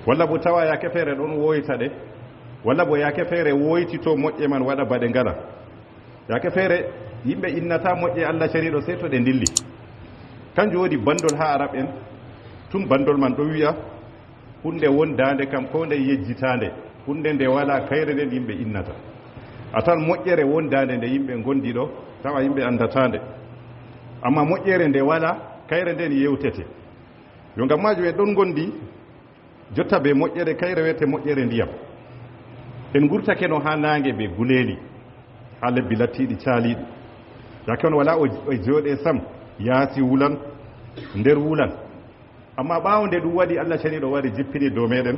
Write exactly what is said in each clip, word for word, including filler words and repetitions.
Walla bo tawa yaake feere ɗon woyta ɗe, walla bo yaake feere woytito moƴƴe man waɗa ba ɗe ngala. Yaake feere yimɓe innata moƴƴe Allah ceniiɗo sey to ɗe ndilli. Kanjum woni bandol haa Arab en, tun bandol man ɗon wi'a, hunde wondaande kam ko nde yejjitaande, hunde nde walaa kayre nden yimɓe innata. A tan moƴƴere wondaande nde yimɓe ngondi ɗo, tawa yimɓe anndataa nde. Amma moƴƴere nde walaa, kayre nden yewtete. Yo ngam maajum en ɗon ngondi, jotta be moƴƴere, kayre wiyete moƴƴere ndiyam. En ngurtake no haa naange be guleeli, haa lebbi lattiiɗi caaliiɗi. Yaake on walaa o, o jooɗe sam, yaasi wulan, nder wulan. Amma ɓaawo nde ɗum waɗi, Allah ceniiɗo wari jippini dow meɗen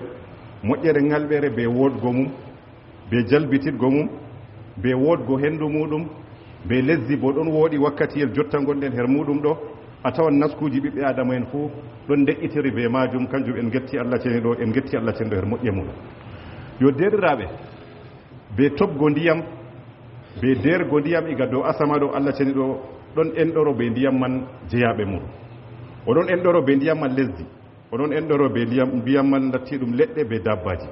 moƴƴere ŋalɓere be woɗgo mum, be jalbititgo mum, be woɗgo hendu muɗum, be lesdi bo ɗon woɗi wakkatiyel jotta ngonɗen her muɗum ɗo, a tawan naskuuji ɓiɓɓe Aadama en fuu ɗon nde'itiri be maajum, kanjum en ngetti Allah ceniiɗo, en ngetti Allah ceniiɗo her moƴƴe muɗum. Yo deeɗiraaɓe, be toɓgo ndiyam, be deergo ndiyam iga dow asama ɗo, Allah ceniiɗo ɗon enɗoro be ndiyam man jeyaaɓe muɗum. O ɗon enɗoro be ndiyam man lesdi. O ɗon enɗoro be ndiyam, ndiyam man lattiiɗum leɗɗe be dabbaaji.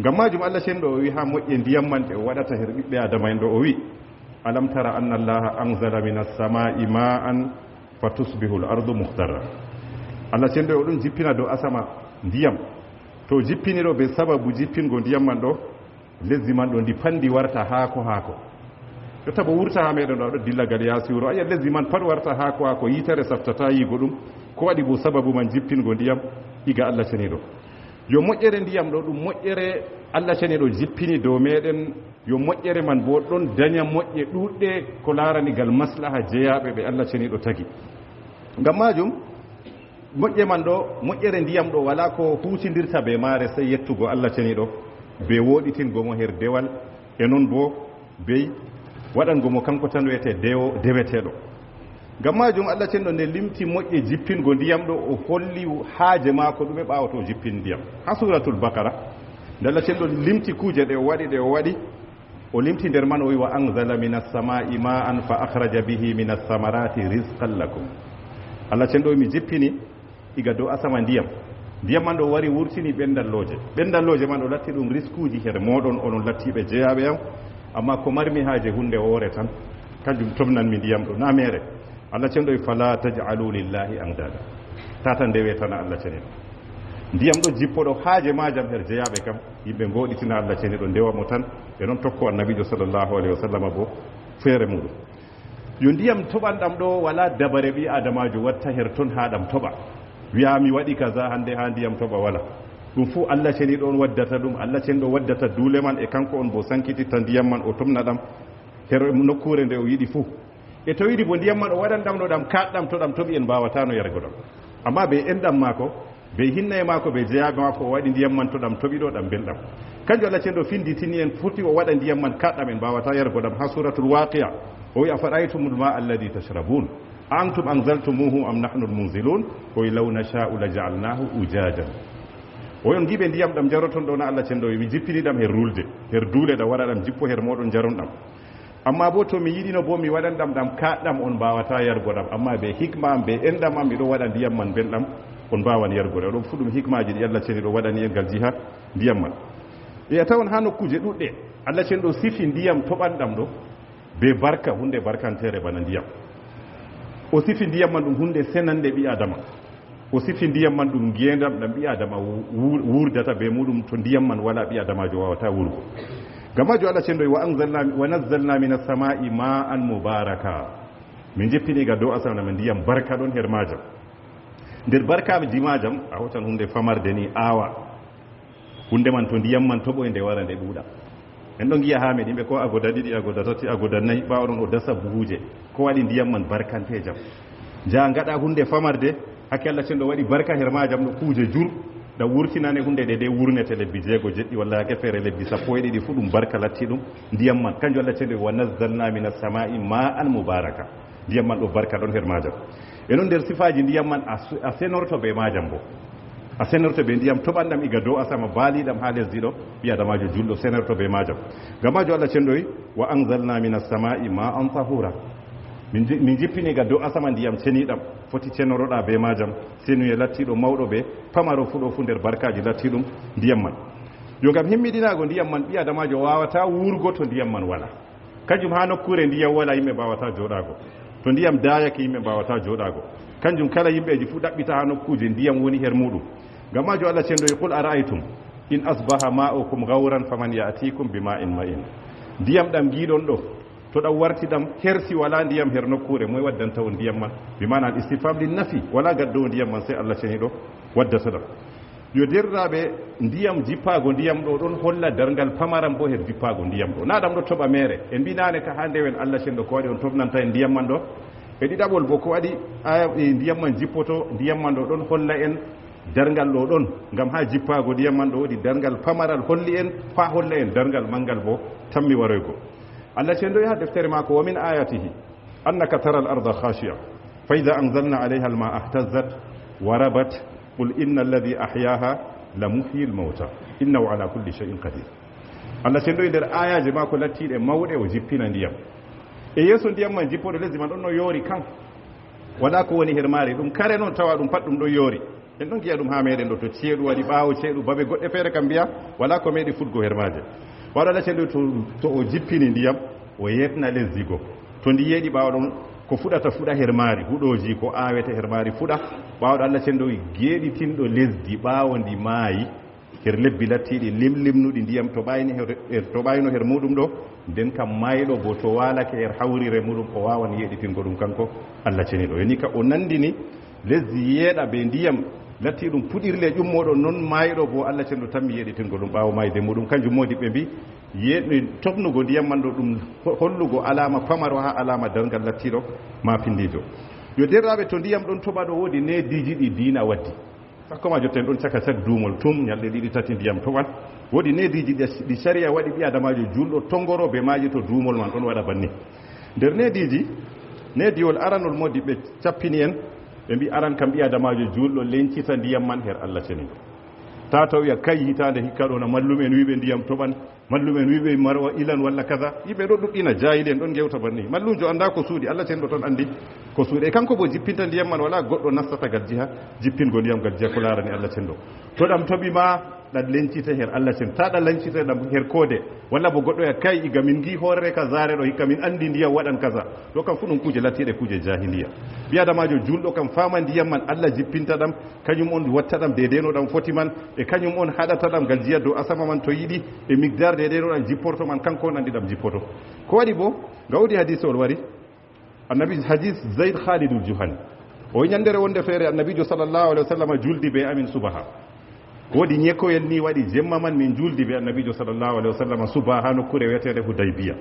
Ngam maajum Allah ceniiɗo o wi'i haa moƴƴe ndiyam man ɗe o waɗata her ɓiɓɓe Aadama en ɗo, o wi'i, "Alam tara anna Allaha anzala minas samaa'i ma'an fa tusbihul ardu mukhdarra." Allah ceniiɗo o ɗon jippina dow asama ndiyam. To o jippini ɗo be sababu jippingo ndiyam man ɗo, lesdi man ɗo ndi pandi warta haako haako. Jotta bo wurta haa meɗen ɗo, a ɗo dilla gal yaasi wuro, a yi'a lesdi man pat warta haako haako, yiitere saftata yiigo ɗum. Ko waɗi bo sababu man jippingo ndiyam iga Allah ceniiɗo? Yo moƴƴere ndiyam ɗo, ɗum moƴƴere Allah ceniiɗo jippini dow meɗen, yo moƴƴere man bo ɗon danya moƴƴe ɗuuɗɗe ko laarani gal maslaha jeyaaɓe ɓe Allah ceniiɗo tagi. Ngam maajum, moƴƴe man ɗo, moƴƴere ndiyam ɗo, walaa ko huutindirta be maare sey yettugo Allah ceniiɗo, be woɗitingo mo her dewal, e non bo bey waɗango mo kanko tan wiyete dewo-, deweteeɗo. Ngam maajum Allah ceniiɗo nde limti moƴƴe jippingo ndiyam ɗo, o holli haaje maako ɗume ɓaawo to o jippini ndiyam. Haa Suuratul Baqara, nde Allah ceniiɗo limti kuuje ɗe o waɗi, ɗe o waɗi, o limti nder man, o wi, "Wa anzala minas samaa'i ma'an fa akhraja bihi minas samarati rizqan lakum." Allah ceniiɗo mi jippini iga dow asama ndiyam. Ndiyam man ɗo wari wurtini ɓendallooje. Ɓendallooje man o latti ɗum riskuuji her mooɗon, onon lattiiɓe jeyaaɓe am. Amma ko marmi haaje hunde woore tan, kanjum tomnan mi ndiyam ɗo, na meere. Allah ceniiɗo wi, "Fala taj'alu lillahi andada." Tata ndewe tan Allah ceniiɗo. Ndiyam ɗo jippo ɗo haaje maajam her jeyaaɓe kam, yimɓe ngoɗitina Allah ceniiɗo ndewa mo tan, ɓe non tokko Annabiijo sallallahu alaihi wasallam bo feere muɗum. Yo ndiyam toɓanɗam ɗo, walaa dabare ɓii Aadamaajo watta her ton haa ɗam toɓa. Wi'a, "Mi waɗi kaza hande haa ndiyam toɓa," walaa. Ɗum fuu Allah ceniiɗo on waddata ɗum, Allah ceniiɗo waddata duule man, e kanko on bo sankititta ndiyam man, o tomna ɗam her nokkuure nde o yiɗi fuu. E to yiɗi bo ndiyam man o waɗan ɗam no ɗam kaaɗɗam, to ɗam toɓi en mbaawataano yargo ɗam. Amma be enɗam maako, be hinnaye maako, be jeyaaɓe maako, o waɗi ndiyam man to ɗam toɓi ɗo, ɗam belɗam. Kanjum Allah ceniiɗo finditini en, foti o waɗa ndiyam man kaaɗɗam, en mbaawata yargo ɗam. Haa Suuratul Waaqi'a, o wi'i, "Afara'aytumul ma'a alladhi tashrabun, a antum anzaltumuhu am nahnul munzilun?" O wi'i, "Law nasha'u laja'alnahu ujajan." O wi'i, "On ngi'i ndiyam ɗam njaroton ɗo na?" Allah ceniiɗo wi'i, "Mi jippini ɗam her rulde, her duule, ɗam wara ɗam jippo her mooɗon, njaron ɗam." Amma bo to mi yiɗino bo mi waɗan ɗam, ɗam kaaɗɗam, on mbaawata yargo ɗam. Amma be hikma am, be enɗam am, miɗo waɗa ndiyam man belɗam, on mbaawan yargo ɗam. Ɗum fu ɗum hikmaaji ɗi Allah ceniiɗo waɗani en ngal jiha ndiyam man. E a tawan haa nokkuuje ɗuɗɗe, Allah ceniiɗo sifi ndiyam toɓanɗam ɗo be barka, hunde barkantere bana ndiyam. O sifi ndiyam man ɗum hunde senande ɓii Aadama. O sifi ndiyam man ɗum ngeendam ɗam ɓii Aadama wu-, wu-, wurdata be muɗum. To ndiyam man walaa, ɓii Aadamaajo waawataa wurgo. Ngam maajum Allah ceniiɗo, "Wa anzalna, wa nazzalna minas samaa'i ma'an mubaraka." Min jippini ga dow asama ndiyam barka ɗon her maajam. Nder barkaaji maajam, a hootan hunde famarde ni, aawa. Hunde man to ndiyam man toɓoy, nde wara nde ɗuuɗa. En ɗon ngi'a haa meɗen ɓe ko agoda ɗiɗi, agoda tati, agoda nayi, ɓaawo ɗon o dasa buhuuje. Ko waɗi ndiyam man barkantejam? Nja ngaɗa hunde famarde, hakke Allah ceniiɗo waɗi barka her maajam, ɗo kuuje jur, ɗam wurtinane hunde ɗe, ɗe wurnete lebbi jeego, jeɗɗi, walla hakke feere lebbi sappo e ɗiɗi fu ɗum barka latti ɗum, ndiyam man. Kanjum Allah ceniiɗo, "Wa nazzalna minas samaa'i ma'an mubaraka." Ndiyam man ɗo barka ɗon her maajam. E non nder sifaaji ndiyam man a su-, a senorto be maajam bo. A senorto be ndiyam toɓanɗam iga dow asama, baaliɗam haa lesdi ɗo, ɓii Aadamaajo julɗo senorto be maajam. Ngam maajum Allah ceniiɗo wi, "Wa anzalna minas samaa'i ma'an tahura." Min ji-, min jippini ga dow asama ndiyam ceniɗam, foti cenoroɗa be majam, senuye lattiɗo mawɗo be pamaro fu ɗo fu nder barkaji lattiɗum ndiyam man. Yo ngam himmiɗinago ndiyam man, ɓi adamajo wawata wurgo to ndiyam man wala. Kanjum ha nokkure ndiyam wala, yimɓe mbawata joɗago. To ndiyam dayake, yimɓe mbawata joɗago. Kanjum kala yimɓeji fu ɗaɓɓita ha nokkuje ndiyam woni her muɗum. Ngam majo Allah cendoyi, "Qul ara'aytum in asbaha ma'ukum ghawran faman ya'tikum bima'in ma'in." Ndiyam ɗam giɗon ɗo, to ɗam warti ɗam hersi, wala ndiyam her nokkure, moy waddanta on ndiyam man? Bi ma'ana al istifham lin nafi, wala gaddowo ndiyam man, sai Allah ceniɗo waddata ɗam. Yo derraɓe, ndiyam jippago ndiyam ɗo ɗon holla darngal pamaram bo her jippago ndiyam ɗo. Na ɗam ɗo toɓa mere. En mbi nane ka ha ndewen Allah cenɗo ko waɗi on toɓnanta en ndiyam man ɗo. E ɗiɗaɓol bo ko waɗi aya, e, ndiyam man jippoto, ndiyam man ɗo ɗon holla en darngal ɗo ɗon. Ngam ha jippago ndiyam man ɗo woodi darngal pamaral holli en, fa holla en darngal mangal bo tammi waroygo. Allah cenɗo ha deftere mako, "Wa min ayatihi annaka tara al-arda khashi'a fa idha anzalna alayha al-ma'a ihtazzat wa rabat qul inna alladhi ahyaha la muhyil mawta innahu ala kulli shay'in qadir." Allah cenɗo nder ayaje mako lattiɗe mawɗe o jippina ndiyam. E yeso ndiyam man jippoɗo lesdi man ɗon no yori kan. Wala ko woni her mari, ɗum kare non tawa ɗum pat ɗum ɗo yori. En ɗon giya ɗum ha meɗen ɗo, to ceeɗu waɗi, ɓawo ceeɗu babe goɗɗe fere kam mbiya wala ko meɗi fuɗgo her maje. Waɗo Allah cenɗo to, to o jippini ndiyam, o yetna lesdi go. To ndi yeɗi ɓawo ɗon, ko fuɗata fuɗa her mari, huɗoji ko awete her mari fuɗa. Ɓawo ɗo Allah cenɗo yeɗitinɗo lesdi ɓawo ndi maayi, her lebbi lattiɗi limlimnuɗi ndiyam to ɓayni her, her, to ɓayno her muɗum ɗo, nden kam mayɗo bo to walake her hawrire muɗum, o wawan yeɗitingo ɗum kanko Allah ceniɗo. Yani ka o nandini lesdi yeeɗa be ndiyam latti ɗum puɗirle ƴummoɗo, non mayɗo bo Allah cenɗo tammi yeɗitingo ɗum ɓawo mayde muɗum. Kanjum modi ɓe mbi yeɗi tobnugo ndiyam man ɗo ɗum ho-, hollugo alama pamaro ha alama darngal lattiɗo ma pindijo. Yo derraɓe, to ndiyam ɗon toɓa ɗo wodi nediji ɗi diina waddi. Sakko ma jotten ɗon caka cak duumol tum, nyalɗe ɗiɗi tati ndiyam toɓan. Wodi nediji ɗi, ɗi sharia waɗi ɓi adamajo julɗo tongoro be maji to duumol man ɗon waɗa banni. Nder nediji, nediwol aranol modi ɓe cappini en, ɓe mbi aran kam ɓi adamajo julɗo lencita ndiyam man her Allah ceniɗo. Ta taw wiya, "Kai, hitande hikka ɗo na mallum en wiɓe ndiyam toɓan, mallum en wiɓe marwa ilan walla kaza." Yimɓe ɗo ɗuɗɗina jahili en ɗon gewta banni. Mallumjo anda ko suuɗi, Allah cenɗo ton andi ko suuɗi. E kanko bo jippinta ndiyam man, wala goɗɗo nastata gal jiha, jippingo ndiyam gal jiha ko larani Allah cenɗo. To ɗam toɓi ma, ɗan lencite her Allah cen. Ta ɗan lencite ɗam her koode. Walla bo goɗɗo ya, "Kai, iga min gi horre ka zare ɗo, hikka min andi ndiyam waɗan kaza." Ɗo kam fu ɗum kuje lattiɗe kuje jahiliya. Ɓi adamajo julɗo kam fama ndiyam man Allah jippinta ɗam, kañum on watta ɗam deydey no ɗam foti man, e kañum on haɗata ɗam ngal jiya dow asama man to yiɗi, e migdar deydey no ɗam jipporto man, kanko on anndi ɗam jippoto. Ko waɗi bo, nga woodi hadisewol wari, annabi, hadis Zayd Khalidul Juhani. O wi ñandere wonde feere annabijo sallallahu alaihi wasallam juldi be amin subaha. Woodi ñekoyel ni waɗi jemma man min juldi be annabijo sallallahu alaihi wasallam subaha ha nokkure wi'eteende Hudaybiya.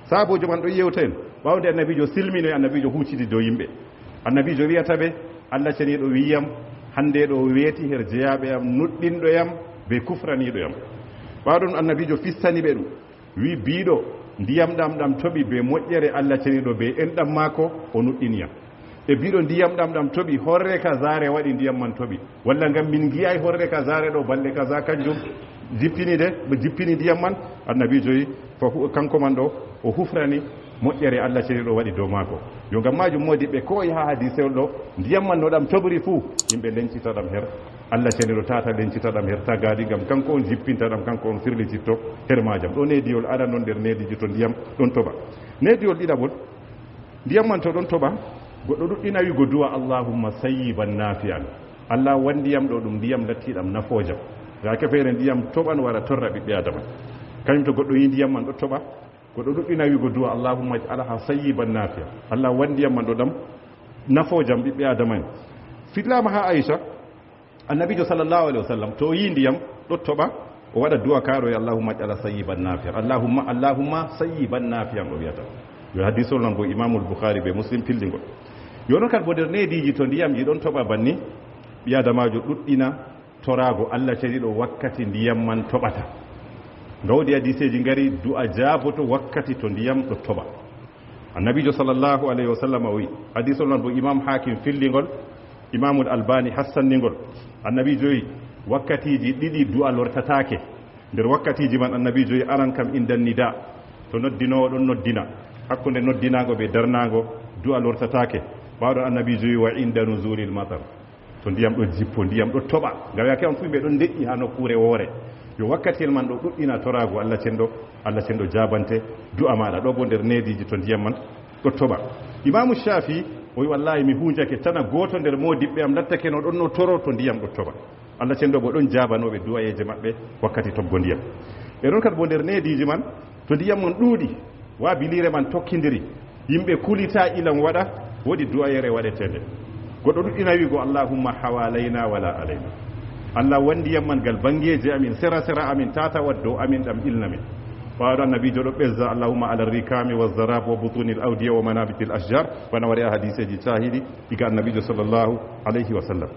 Sahabojo man ɗo yewta en, ɓawde annabijo silmino e annabijo huucidi dow yimɓe. Annabijo wi'ata ɓe, "Allah ceniɗo wi'iyam, hande ɗo weeti her jeyaaɓe am, nuɗɗinɗo yam be kufraniɗo yam." Ɓawɗon annabijo fistani ɓe ɗum, wi biiɗo, "Ndiyam ɗam ɗam toɓi be moƴƴere Allah ceniɗo be enɗam maako, o nuɗɗini yam." E biiɗo, "Ndiyam ɗam ɗam toɓi, horre ka zaare waɗi ndiyam man toɓi." Walla ngam min ngi'ay horre ka zaare ɗo balɗe kaza kanjum jippini de, ɓe jippini ndiyam man, annabijo wi, fa hu-, kanko man ɗo, o hufrani moƴƴere Allah ceniɗo waɗi dow maako. Yo ngam majum modi ɓe ko ha hadisewol ɗo, ndiyam man no ɗam tobri fuu, yimɓe lencita ɗam her. Allah ceniɗo tata lencita ɗam her tagadi, ngam kanko on jippinta ɗam, kanko on firlititto her majam. Ɗo nediwol aranol nder nediji to ndiyam ɗon toɓa. Nediwol ɗiɗaɓol, ndiyam man to ɗon toɓa, goɗɗo ɗuɗɗina wigo du'a, "Allahumma sayyiban nafi'an." Allah wan ndiyam ɗo ɗum ndiyam lattiɗam nafoojam. Yaake feere ndiyam toɓan wara torra ɓiɓɓe Adama. Kañum to goɗɗo yi ndiyam man ɗo toɓa, goɗɗo ɗuɗɗina wigo du'a, "Allahumma ij'alha sayyiban nafi'an." Allah wan ndiyam man ɗo ɗam nafoojam ɓiɓɓe Adama en. Fillama ha Aisha, annabijo sallallahu alaihi wasallam to yi ndiyam ɗo toɓa, o waɗa du'a kaɗo, "Ya Allahumma ij'alha sayyiban nafi'an. Allahumma, Allahumma sayyiban nafi'an," o wi'ata. Yo hadisol non bo Imamul Bukhari be Muslim pillingol. Yo non kadi bo nder nediji to ndiyamji ɗon toɓa banni, ɓi adamajo ɗuɗɗina toraago Allah ceniɗo wakkati ndiyam man toɓata. Nga woodi hadiseji ngari du'a jaaboto wakkati to ndiyam ɗo toɓa. Annabijo sallallahu alaihi wasallam o wi, hadisol non bo Imam Hakim fillingol, Imamul Albani hassanningol. Annabijo wi, wakkatiji ɗiɗi du'a lortataake. Nder wakkatiji man annabijo wi, aran kam inda nida, to noddinowo ɗon noddina. Hakkunde noddinaango be darnaango, du'a lortataake. Ɓaawo ɗon Annabiijo wi, "Wa inda nuzulil matar." To ndiyam ɗo jippo, ndiyam ɗo toɓa. Ngam yaake on fuu yimɓe ɗon ndeƴƴi haa nokkuure woore. Yo wakkatiyel man ɗo ɗuɗɗina toraago Allah Cenɗo, Allah Cenɗo jaabante du'a maaɗa. Ɗo boo nder neediiji to ndiyam man ɗo toɓa. Imaamu Shaafi'i o wi, "Wallaahi mi huunjake tana gooto nder moodiɓɓe am lattakeno ɗon no toro to ndiyam ɗo toɓa." Allah Cenɗo boo ɗon jaabanooɓe du'ayeeje maɓɓe wakkati toɓgo ndiyam. E ɗon kadi boo nder neediiji man, to ndiyam man ɗuuɗi, wa biliire man tokkindiri, yimɓe kulita ilan waɗa, woodi du'ayeere waɗeteende. Goɗɗo ɗuɗɗina wi'go, "Allahumma hawalayna wala alayna." Allah wan ndiyam man gal banngeeje amin, sera-sera amin, tata wad dow amin, ɗam ilna min. Ɓaawo ɗon Annabiijo ɗo ɓesda, "Allahumma ala rikami wa zarab wa butunil awdiya wa manabitil ashjar." Bana wari a hadiseeji caahiɗi diga Annabiijo sallallahu alayhi wa sallam.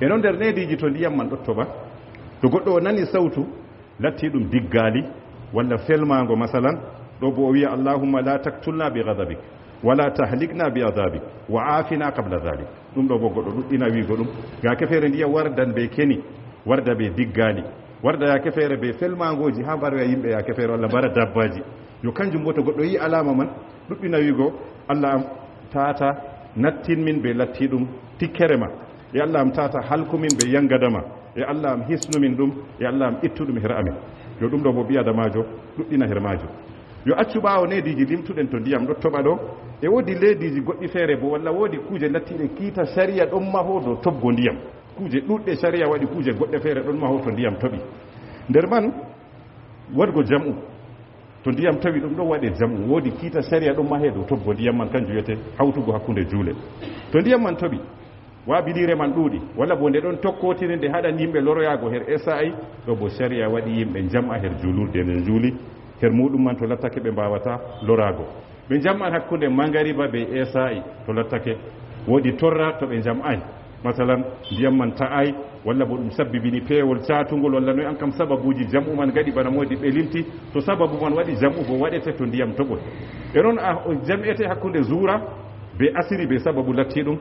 E non nder neediiji to ndiyam man ɗo toɓa, to goɗɗo o nani sawtu, latti ɗum diggaali walla felmaango masalan, ɗo bo o wi'a, "Allahumma la taktulna bi ghadabik, wala tahlikna bi adabik, wa afina qabla dhalik." Ɗum ɗo bo goɗɗo ɗuɗɗina wi'go ɗum. Yaake feere ndiyam wardan be keni, warda be diggaali, warda yaake feere be felmaangooji haa mbaroya yimɓe yaake feere walla mbara dabbaaji. Yo kanjum bo to goɗɗo yi'i alaama man, ɗuɗɗina wi'go, "Allah am, tata nattin min be latti ɗum tikkere ma. E Allah am, tata halku min be yangada ma. E Allah am, hisnu min ɗum. E Allah am, ittu ɗum her amin." Yo ɗum ɗo bo ɓii adamaajo ɗuɗɗina her maajum. Yo accu ɓaawo neediiji limtuɗen to ndiyam ɗo toɓa ɗo. E woodi leediiji goɗɗi feere bo, walla woodi kuuje lattiiɗe kiita sariya ɗon maho dow toɓgo ndiyam. Kuuje ɗuɗɗe sariya waɗi kuuje goɗɗe feere ɗon maho to ndiyam toɓi. Nder man, waɗgo jam'u. To ndiyam tawi ɗum ɗon waɗe jam'u, woodi kiita sariya ɗon mahe dow toɓgo ndiyam man, kanjum wiyete hawtugo hakkunde juule. To ndiyam man toɓi, wa biliire man ɗuuɗi, walla bo nde ɗon tokkotiri nde haɗan yimɓe loroyaago her S A I, ɗo bo sariya waɗi yimɓe jam'a her juulurde nde njuuli, her muɗum man to lattake ɓe mbaawata loraago. Ɓe jam'an hakkunde mangariba be S A I to lattake. Woodi torra to ɓe jam'aay. Masalan, ndiyam man ta'aay, walla bo ɗum sabbibini peewol caatungol, walla noy an kam sababuuji jam'u man gaɗi bana moodi ɓe limti. To sababu man waɗi jam'u bo waɗete to ndiyam toɓoy. E non a o jam'ete hakkunde zuura be asiri be sababu latti ɗum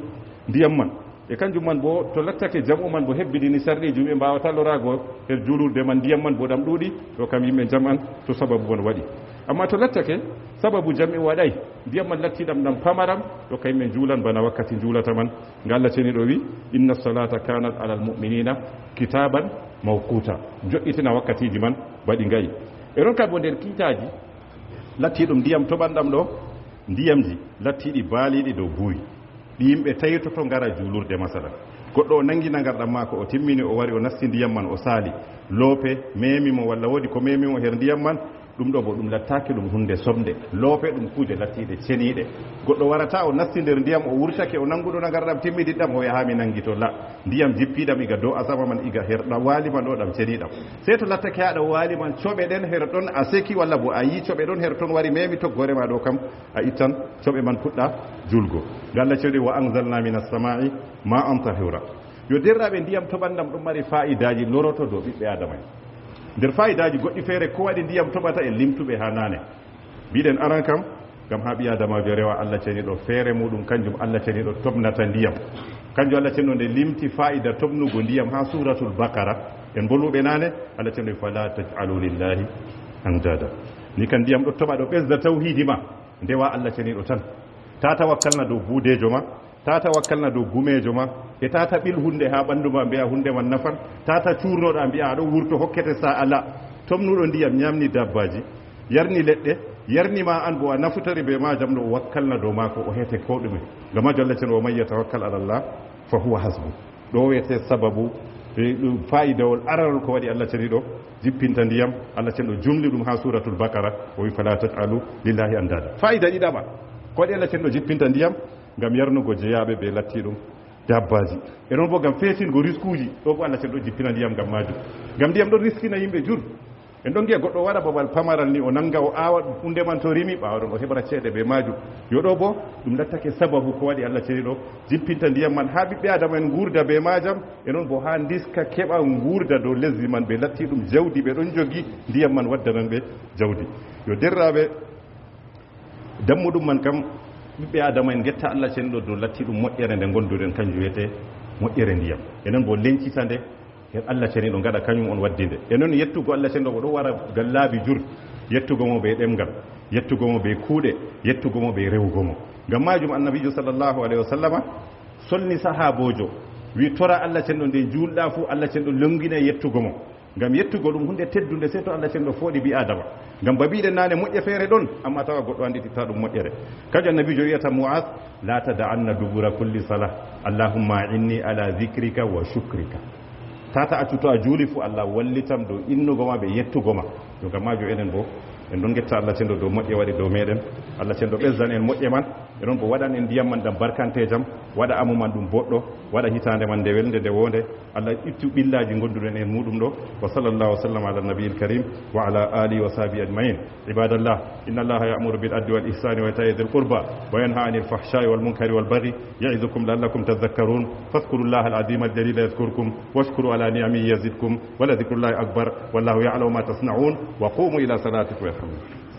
ndiyam man. E kanjum man bo to lattake jam'u man bo hebbidini sarɗeeji yimɓe mbaawata loraago her juulurde man, ndiyam man bo ɗam ɗuuɗi, ɗo kam yimɓe jam'an to sababu man waɗi. Amma to lattake sababu jam'i waɗaay, ndiyam man latti ɗam ɗam pamaram, ɗo kam yimɓe njuulan bana wakkati njuulata man. Nga Allah ceniɗo wi, "Inna salata kanat alal mu'minina kitaban mawquta." Joɗɗitina wakkatiiji man baɗi nga'i. E ɗon kadi bo nder kiitaaji latti ɗum ndiyam toɓanɗam ɗo, ndiyamji lattiɗi baaliɗi dow buuwi. Ɗi yimɓe taytoto ngara juulurde, masalan. Goɗɗo o nangi nangarɗam maako, o timmini, o wari, o nasti ndiyam man, o saali. Loope, meemi mo, walla woodi ko meemi mo her ndiyam man, ɗum ɗo bo ɗum lattaaki ɗum hunde somde. Loope ɗum kuuje lattiiɗe ceniiɗe. Goɗɗo warata, o nasti nder ndiyam, o wurtake, o nanguɗo nangarɗam timmidiɗɗam, o wi'a, "Haa mi nangi to." La, ndiyam jippiɗam iga dow asama man, iga her ɗam waali man ɗo, ɗam ceniɗam. Sey to lattake haa ɗam waali man, coɓe ɗen her ɗon a seki, walla bo a yi coɓe ɗon her ton wari meemi toggoore ma ɗo kam, a ittan coɓe man puɗɗa julgo. Nga Allah ceeɗi, "Wa anzalna minas sama'i ma'an tahura." Yo derɗaaɓe, ndiyam toɓanɗam ɗum mari faa'idaaji loroto dow ɓiɓɓe Aadama en. Nder faa'idaaji goɗɗi feere ko waɗi ndiyam toɓata en limtuɓe haa naane. Mbiɗen aran kam, ngam haa ɓii Aadamaajo rewa Allah ceniɗo feere muɗum, kanjum Allah ceniɗo toɓnata ndiyam. Kanjum Allah ceniɗo nde limti faa'ida toɓnugo ndiyam haa Suuratul Baqara. En mbolwuɓe naane, Allah ceniɗo, "Fala taj'alu lillahi andada." Ni kan ndiyam ɗo toɓa ɗo ɓesda tawhiidi ma. Ndewa Allah ceniɗo tan. Ta tawakkalna dow buudeejo ma, ta tawakkalna dow gumeejo ma, e ta ta ɓil hunde haa ɓandu ma mbi'a hunde man nafan, ta ta cuurnoɗa mbi'a a ɗo wurto hokkete sa ala. Tomnuɗo ndiyam nyamni dabbaaji, yarni leɗɗe, yarni ma an bo a nafutori be maajam ɗo o wakkalna dow maako o hete ko ɗume. Ngam maajum Allah ceniɗo, "Wa man yatawakkal ala Allah fa huwa hasbu." Ɗo wiyete sababu, e, ɗum faa'idawol ararol ko waɗi Allah ceniɗo jippinta ndiyam. Allah ceniɗo jumli ɗum haa Suuratul Baqara, o wi, "Fala taj'alu lillahi andada." Faa'ida ɗiɗaɓa, ko waɗi Allah ceniɗo jippinta ndiyam? Ngam yarnugo jeyaaɓe be lattiɗum dabbaaji. E non bo ngam feetingo riskuuji, ɗo bo Allah ceniɗo jippina ndiyam ngam maajum. Ngam ndiyam ɗon riskina yimɓe jur. En ɗon ngi'a goɗɗo waɗa babal pamaral ni, o nanga, o aawa hunde man to rimi, ɓaawo ɗon o heɓra ceede be maajum. Yo ɗo bo, ɗum lattake sababu ko waɗi Allah ceniɗo jippinta ndiyam man haa ɓiɓɓe Aadama en nguurda be maajam, e non bo haa ndiska keɓa nguurda dow lesdi man, ɓe latti ɗum jawdi, ɓe ɗon jogi ndiyam man waddanan ɓe jawdi. Yo derraaɓe, dammuɗum man kam, ɓiɓɓe Aadama en ngetta Allah ceniɗo dow latti ɗum moƴƴere nde ngonduɗen, kanjum wiyete moƴƴere ndiyam. E non bo lencita nde, Her Allah ceniɗo ngaɗa, kañum on waddi nde. E non yettugo Allah ceniɗo, ko ɗo wara ngam laabi jur, yettugo mo be ɗemngal. yettugo mo be kuuɗe, yettugo mo be rewugo mo. Ngam maajum Annabiijo sallallahu alayhi wa sallama solni sahaaboojo, wi, "Tora Allah cenɗo nde juulɗa fuu, Allah cenɗo longine yettugo mo." Ngam yettugo ɗum hunde teddunde, sey to Allah cenɗo fooɗi bi Aadama. Ngam ba bi'ɗen naane, moƴƴe feere ɗon, amma tawa goɗɗo anndititta ɗum moƴƴere. Kanjum Annabiijo wi'ata Mu'aaz, "La tada'anna dubura kulli salah, Allahumma a'inni ala dhikrika wa shukrika." Tata accu to a juuli fu, Allah wallitam dow innugo ma be yettugo ma. Ɗum kam maajum enen bo, en ɗon ngetta Allah cenɗo dow moƴƴe waɗi dow meɗen. Allah cenɗo ɓesdan en moƴƴe man. E ɗon bo waɗan en ndiyam man dam barkantejam, waɗa amu man ɗum boɗɗo, waɗa hitaande man nde welnde, nde woonde. Allah ittu ɓillaaji ngonduɗen en muɗum ɗo. Wa sallallahu wa sallam ala nabiyil karim wa ala alihi wa sahbihi ajma'in. عباد الله، إن الله يأمر بالعدل والإحسان وإيتاء ذي القربى وينهى عن الفحشاء والمنكر والبغي يعظكم لعلكم تذكرون. فاذكروا الله العظيم الجليل يذكركم واشكروا على نعمه يزدكم ولذكر الله أكبر والله يعلم ما تصنعون. وقوموا إلى صلاتكم يرحمكم.